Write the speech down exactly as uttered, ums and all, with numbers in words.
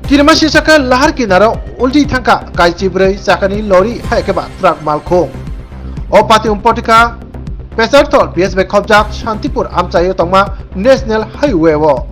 Kirima sisaka lahar kinaro ulti thangkha kaichi bwrwi chakani lori hai khe ba truck malkhung. O pati umpotika Pesarthol B S bai khobjak Shantipur amchaio tongma National Highway o.